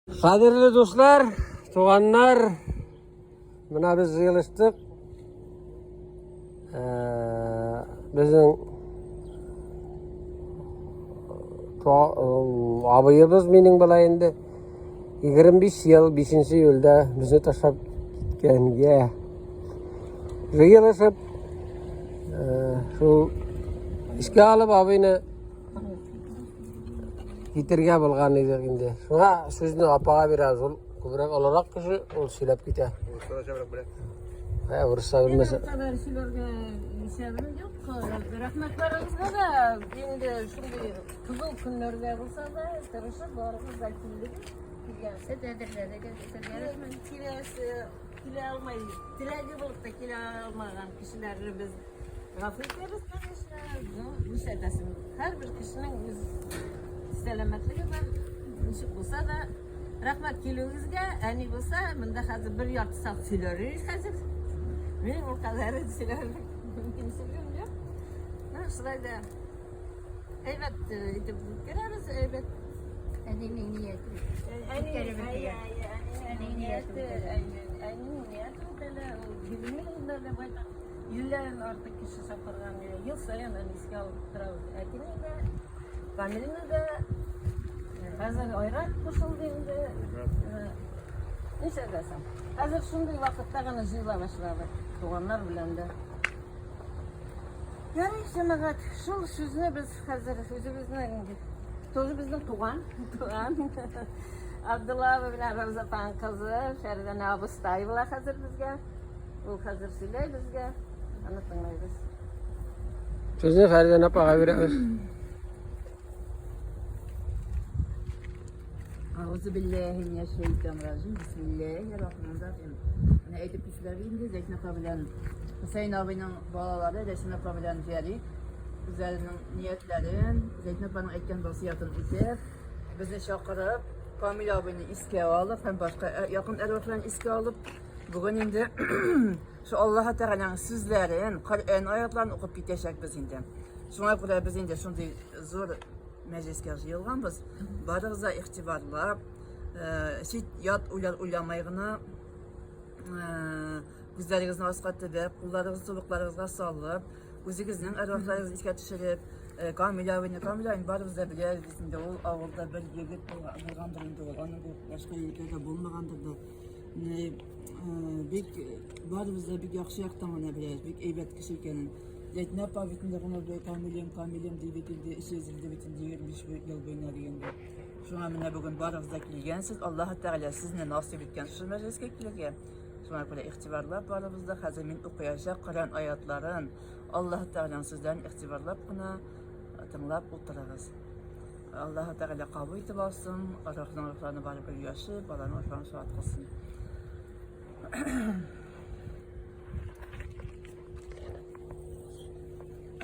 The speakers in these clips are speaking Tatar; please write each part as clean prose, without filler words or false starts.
Кадерле дуслар, туганнар, менә без җыелыштык. Э, безнең абыебыз минем була инде. 25 ел 5 июльдә безне ташлап киткәнгә җыелышып, э, шул искә алып абыйны китергә булган идек инде. Шуңа сүзне апага бирәбез. Ул күбрәк олырак кеше, ул сөйләп китә. Урысча да белә. Ә, урысча белмәсә. Кадәр сөйләргә исәбем юк. Рәхмәтләрегезгә дә инде шундый кызыл көннәрдә булса да, тырышып барыгыз да килдегез. Сез әзерләдегез, сезгә рәхмәт. Киләсе, килә алмай, теләге булып та килә алмаган кешеләрне без Гафу итәбез, конечно, ну, нишләтәсең? Һәрбер кешенең үз сәламәтлеге бар. Ничек булса да, рәхмәт килүегезгә. Әни булса, монда хәзер бер ярты сәгать сөйләр хәзер. Мин ул кадәр сөйләрлек мөмкинчелегем юк. Ну, шулай да әйбәт э, итеп үткәрәбез, әйбәт. Әнинең нияте. Әни, Үткәреп әй, бетергән. әй, әнинең нияте, әй, әнинең нияте үтәлә, ул 20 елда да байтак. Илләдән артык кеше чакырган. Ел саен аны искә алып торабыз. Әтине дә, Камилне дә. Хәзер Айрат кушылды инде. Нишләтәсең? Хәзер шундый вакытта гына җыела башладык. Туганнар белән дә. Ярый, җәмәгать, шул сүзне без хәзер үзебезнең тоже безнең туган, туган Абдулла абый белән Рауза апаның кызы Фәрдәнә абыстай була хәзер безгә. Ул хәзер сөйләй безгә, аны тыңлыйбыз. Сүзне Фәридән апага бирәбез. Ағузу билләһи минәш-шәйтанир-раҗим. Бисмилләһир-рахманир-рахим. Менә әйтеп киттеләр инде, Зәйтүн апа белән Хөсәен абыйның балалары Рәсим апа белән Фәрит үзләренең ниятләрен, Зәйтүн апаның әйткән васыятын үтәп, безне чакырып, Камил абыйны искә алып һәм башка э, якын әрвахларын искә алып, Бүген инде шул Аллаһы Тәгаләнең сүзләрен, Коръән аятларын укып китәчәкбез инде. Шуңа күрә без инде шундый зур мәҗлескә җыелганбыз. Барыгыз да игътибарлап, э, чит ят уйлар уйламай гына, э, күзләрегезне аска төбәп, кулларыгызны тубыкларыгызга салып, үзегезнең әрвахларыгызны искә төшереп, э, Камил абыйны, Камил абыйны барыбыз да беләбез инде, ул авылда бер егет булгандыр инде ул, аның башка егетләр дә булмагандыр да. Менә бик барыбыз да бик яхшы яктан гына беләбез, бик әйбәт кеше икәнен. Зәйтүнә апа бит инде гомер буе Камилем, Камилем ди бит инде, эче өзелде бит инде 25 ел буена дигәндә. Шуңа менә бүген барыгыз да килгәнсез, Аллаһы Тәгалә сезне насыйп иткән шушы мәҗлескә килергә. Шуңа күрә игътибарлап барыбыз да хәзер мин укыячак Коръән аятларын, Аллаһы Тәгаләнең сүзләрен игътибарлап кына тыңлап утырыгыз. Аллаһы Тәгалә кабул итеп алсын, рухның рухларны барып өлгәшеп, аларның рухларын шат кылсын.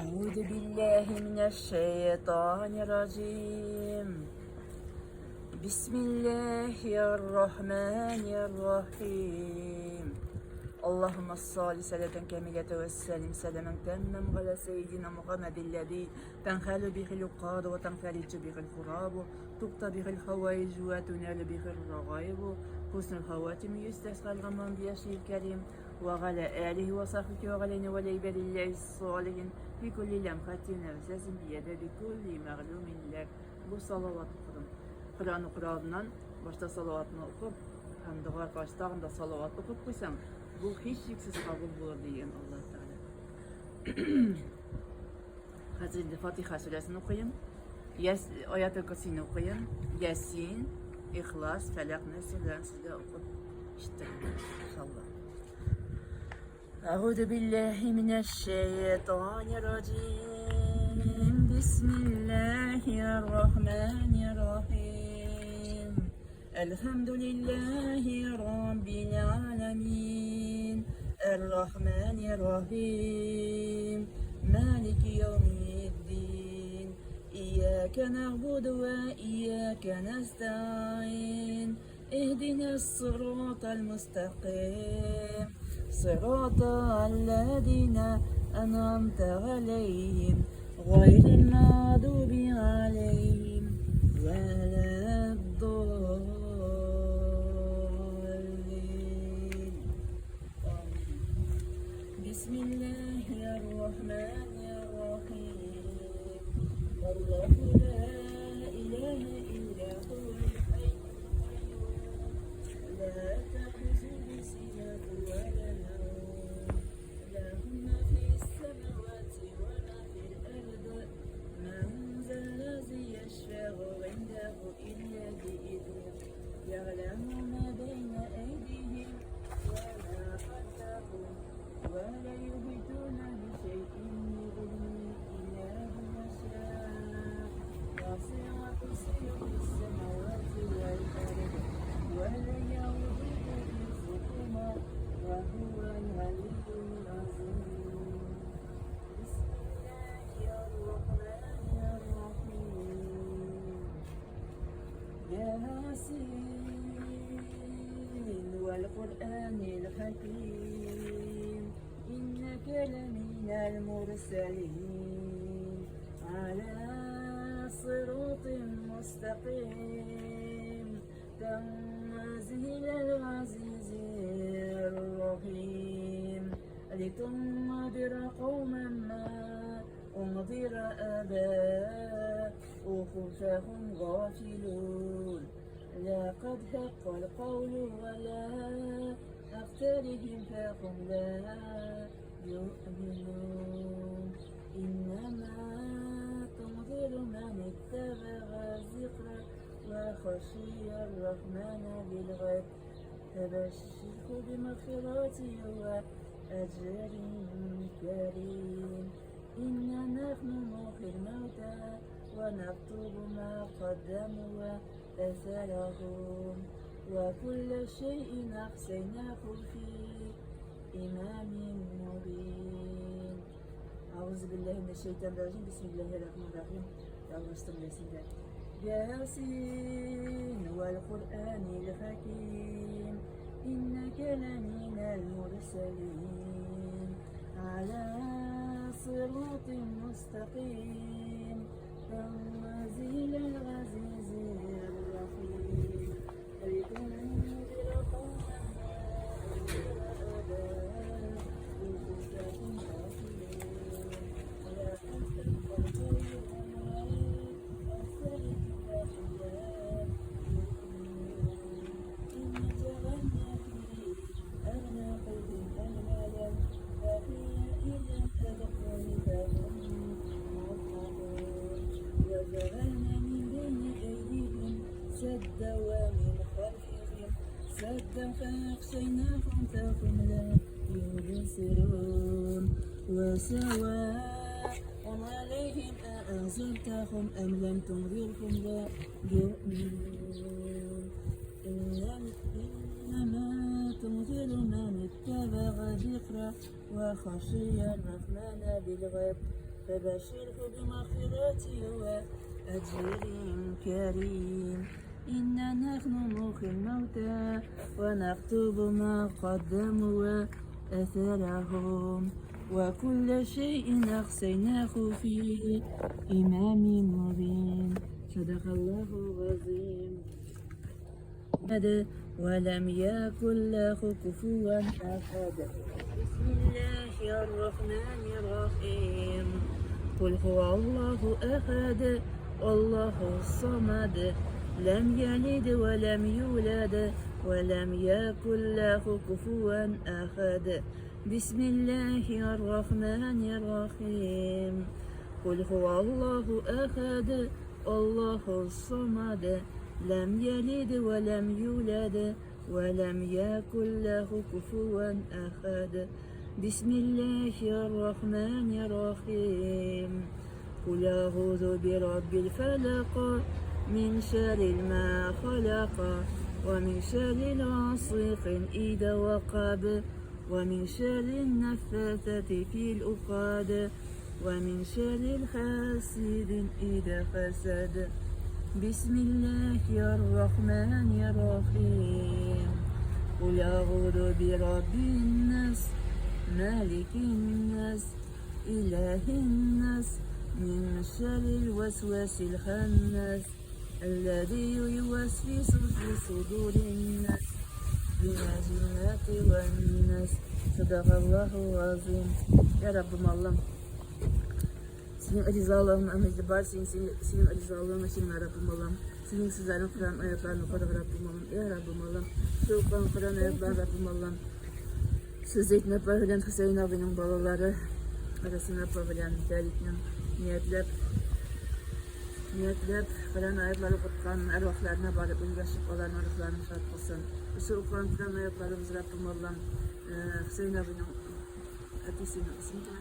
أعوذ بالله من الشيطان الرجيم بسم الله الرحمن الرحيم اللهم صل صلاة كاملة وسلم سلاما تاما على سيدنا محمد الذي تنخال به العقاد وتنفرج به الكراب تقطى به الحوائج وتنال به الرغائب حسن الخواتم يستسقى الغمام بيشه الكريم وعلى آله وصحبه وعلى ولي الله الصالحين في كل لمحة نفس بيد بكل معلوم لك Бу салават укыдым. Коръән укыр алдыннан башта салаватны укып, һәм дога кылгач тагын да салават укып куйсаң, бу һичшиксез кабул булыр дигән Аллаһ Тәгалә. Хәзер инде Фатиха сүрәсен укыйм. Яс Аятел Курсины укыйм. Ясин, Ихлас, Фәләк, Нас сүрәләрен сезгә укып ишеттерәм, иншалла. أعوذ بالله من الشيطان الرجيم بسم الله الرحمن الرحيم الحمد لله رب العالمين الرحمن الرحيم مالك يوم الدين إياك نعبد وإياك نستعين اهدنا الصراط المستقيم صراط الذين أنعمت عليهم غير المغضوب عليهم ولا الضالين. عنده إلا بإذنه يعلم ما بين أيديهم وما خلفهم ولا يحيطون بشيء من علمه إلا بما شاء وسع كرسيه السماوات والأرض ولا يؤوده حفظهما وهو العلي العظيم. بسم الله الرحمن الرحيم. ياسين والقرآن الحكيم إنك لمن المرسلين على صراط مستقيم تنزيل العزيز الرحيم لتنذر قوما ما أنذر آباؤهم فهم غافلون. لقد حق القول ولا أكثرهم فهم لا يؤمنون. إنما تنذر من اتبع الذكر وخشي الرحمن بالغيب فبشره بمغفرة وأجر كريم. إنا نحن نحيي الموتى ونكتب ما قدموا وآثارهم وكل شيء أحصيناه في إمام مبين. أعوذ بالله من الشيطان الرجيم. بسم الله الرحمن الرحيم. Ялгыштым рәсемдә. يس والقرآن الحكيم إنك لمن المرسلين على صراط مستقيم تنزيل العزيز الرحيم لتنذر قوما ما أنذر آباؤهم فهم غافلون. ولقد حق القول على أكثرهم فهم لا يؤمنون. إنا جعلنا في أعناقهم أغلالا فهي إلى الأذقان فهم مقمحون. وجعلنا من بين أيديهم سدا ومن خلفهم سدا فأغشيناهم فهم لا يبصرون. وسواء عليهم أأنذرتهم أم لم تنذرهم لا يؤمنون. إنما تنذر من اتبع الذكر وخشي الرحمن بالغيب فبشره بمغفرة وأجر كريم. إنا نحن نحيي الموتى ونكتب ما قدموا وآثارهم وكل شيء أحصيناه في إمام مبين. صدق الله العظيم. ولم يكن له كفوا أحد. بسم الله الرحمن الرحيم. قل هو الله أحد الله الصمد لم يلد ولم يولد ولم يكن له كفوا أحد. بسم الله الرحمن الرحيم. قل هو الله أحد الله الصمد لم يلد ولم يولد ولم يكن له كفوا أحد. بسم الله الرحمن الرحيم. قل أعوذ برب الفلق من شر ما خلق ومن شر غاسق إذا وقب ومن شر النفاثات في العقد ومن شر حاسد إذا حسد. بسم الله الرحمن الرحيم. قل أعوذ برب الناس ملك الناس إله الناس من شر الوسواس الخناس الذي يوسوس في صدور الناس من الجنة والناس. صدق الله العظيم. Ya Rabbim Allah'ım. Senin rızalığın emri var, senin rızalığın için ya Rabbim Allah'ım. Senin sözlerin Kur'an ayetlerini okuduk Rabbim Allah'ım. Ya Rabbim Allah'ım. Şu okunan Kur'an ayetleri Rabbim Allah'ım. Şu Zeytin apa белән Хөсәен абыйның балалары, Рәсим апа белән Фәритнең ниятләп Ниятләп, Коръән аятлары укыткан әрвахларына барып өлгәшеп, аларның рухларын шат кылсын. Шушы укыган Коръән аятларыбыз Раббым Аллам, Хөсәен абыйның әтисенең исеме кем?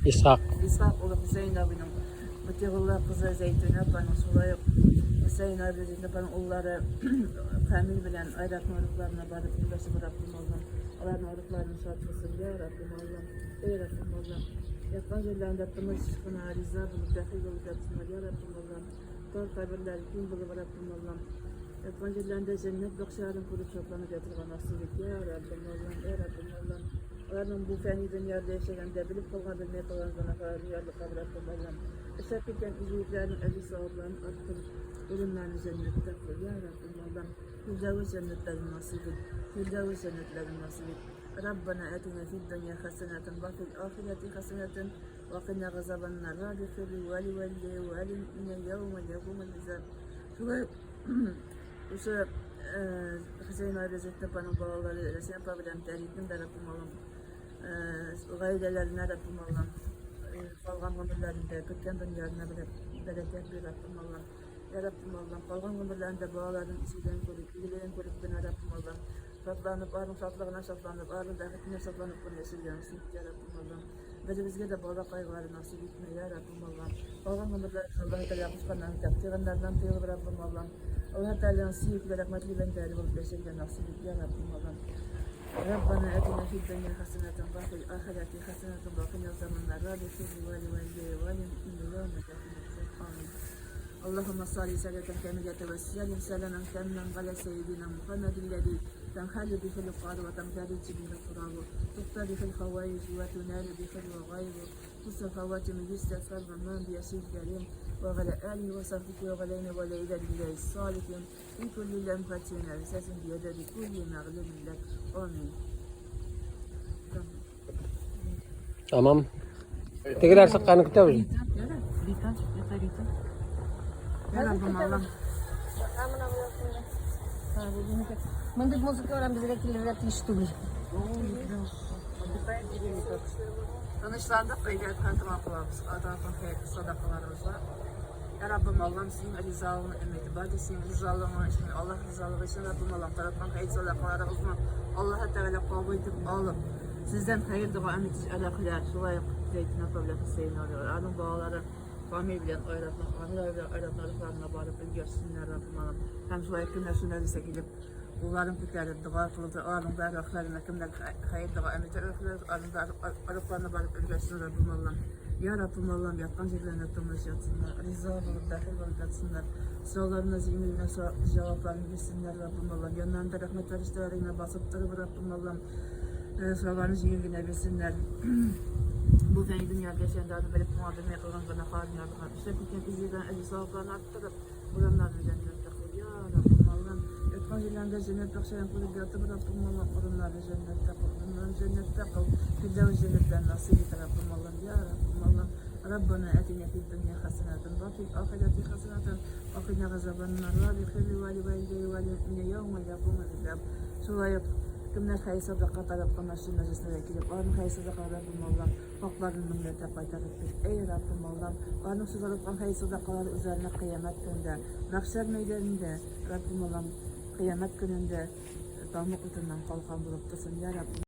Исхак. Исхак улы Хөсәен абыйның Мотигулла кызы Зәйтүнә апаның, шулай ук Хөсәен абый Зәйтүнә апаның уллары Камил белән Айратның рухларына барып өлгәшеп, Раббым Аллам, аларның рухларын шат кылсын, я Раббым Аллам. Эй, Раббым Аллам, яткан җирләрендә тыныч кына, риза булып, бәхил булып ятсыннар, я Раббым Аллам. Тар каберләре киң булып, Раббым Аллам. Яткан җирләрендә җәннәт бакчаларын күреп шатланып ятырга насыйп ит, я Раббым Аллам, я Раббым Аллам. Аларның бу фәни дөньяда яшәгәндә белеп калган, белмәй калган гөнаһларын ярлыкап, Раббым Аллам. Эшләп киткән изгелекләренең әҗер-савапларын арттырып, урыннарын җәннәттә кыл, я Раббым Аллам. Фирдәвес җәннәтләрен насыйп ит, Фирдәвес җәннәтләрен насыйп ит. Раббана атина фид дөнья хәсәнәтен ва фил ахирәти хәсәнәтен ва кина газабаннар Рабби фирли ва ли валидәйя ва ли мөэмининә яумә якумул хисаб. Шулай шушы Хөсәен абый Зәйтүнә апаның балалары Рәсимә апа белән Фәритнең дә Раббым Аллам гаиләләренә Раббым Аллам калган гомерләрендә көткән дөньяларына бәрәкәт бир Раббым Аллам. Я Раббым Аллам, калган гомерләрендә балаларының изгелеген күреп, игелеген күреп кенә Раббым Аллам, шатланып, аларның шатлыгына шатланып, аларның бәхетенә шатланып кына яшәргә насыйп ит, я Раббым Аллам. Беребезгә дә бала кайгылары насыйп итмә, я Раббым Аллам. Калган гомерләрен Аллаһы Тәгалә кушканнан үтәп, тыйганнарыннан тыелып, Раббым Аллам, Аллаһы Тәгаләнең сөекле, рәхмәтле бәндәләре булып яшәргә насыйп ит, я Раббым Аллам. Раббана атина фид дөнья хәсәнәтен ва фил ахирәти хәсәнәтен ва кина азабаннар. Рабби фирли ва ли валидәйя ва лил мөэмининә яумә якумул хисаб. Амин. اللهم صل صلاة كاملة وسلم سلاما تاما على سيدنا محمد الذي تنحل به العقد وتنفرج به الكرب تقضى به الحوائج وتنال به الرغائب حسن خواتم يستسقى الغمام بيسير الكريم وعلى آله وصحبه وعلينا وعلى عباد الله الصالحين في كل لمحة نفسة بيد كل مغلوب لك آمين. Tamam. Тегеләр чыкканны көтәбез. Рита, это Рита. Раббым Аллам. Мондый музыка белән безгә килергә тиеш түгел. Тынычландык, өйгә хатыма кылабыз. Атасын садакаларыбызга. Я Раббым Аллам, синең ризалыгыңны өмет бар, синең ризалыгың өчен, Аллаһ ризалыгы өчен Раббым Аллам тараткан хәер садакаларыгызны Аллаһ Тәгалә кабул итеп алып, сездән хәер дога өмет итәләр. Шулай ук Зәйтүнә апа белән Хөсәен абый, аның балалары Камил белән Айратның, Камил абый белән Айратның рухларына барып өлгерсеннәр Раббым Аллам. Һәм шулай ук кемнәр шунда дисә килеп, кулларын күтәреп, дога кылып, аларның да рухларына кемнәр хәер дога өмет итәләр, аларның да рухларына барып өлгерсен Раббым Аллам. Я Раббым Аллам, яткан җирләренә тыныч ятсыннар, риза булып, бәхил булып ятсыннар. Сорауларына җиңел генә җавапларын бирсеннәр, Раббым Аллам. Яннарында рәхмәт фәрештәләре генә басып торып, Раббым Аллам, сорауларын җиңел генә бирсеннәр. Бу фәни дөньяда яшәгәндә аны белеп, моңа белмәй кылган гөнаһларын язган, эшләп киткән изгеләрен әҗер-савапларын арттырып, урыннарын җәннәттә кыл. Я Раббым Аллам, яткан җирләрендә җәннәт бакчаларын күреп ятып, Раббым Аллам, урыннарын җәннәттә кыл, урыннарын җәннәттә кыл. Фирдәвес җәннәтләрен насыйп ит, Раббым Аллам. Я Раббым Аллам, Раббана атина фид дөнья хәсәнәтен ва фил ахирәти хәсәнәтен ва кина газабаннар ва бихирли ва ли валидәйя ва лил мөэмининә яумә якумул хисаб. Шулай ук кемнәр хәер садака таратканнар шул мәҗлесләргә килеп, аларның хәер садакалары Раббым Аллам хакларын меңләтә кайтарып бир. Әй Раббым Аллам, аларның шул тараткан хәер садакалары үзләренә кыямәт көнендә, мәхшәр мәйданында, Раббым Аллам, кыямәт көнендә тамык утыннан калкан булып торсын, я Раббым.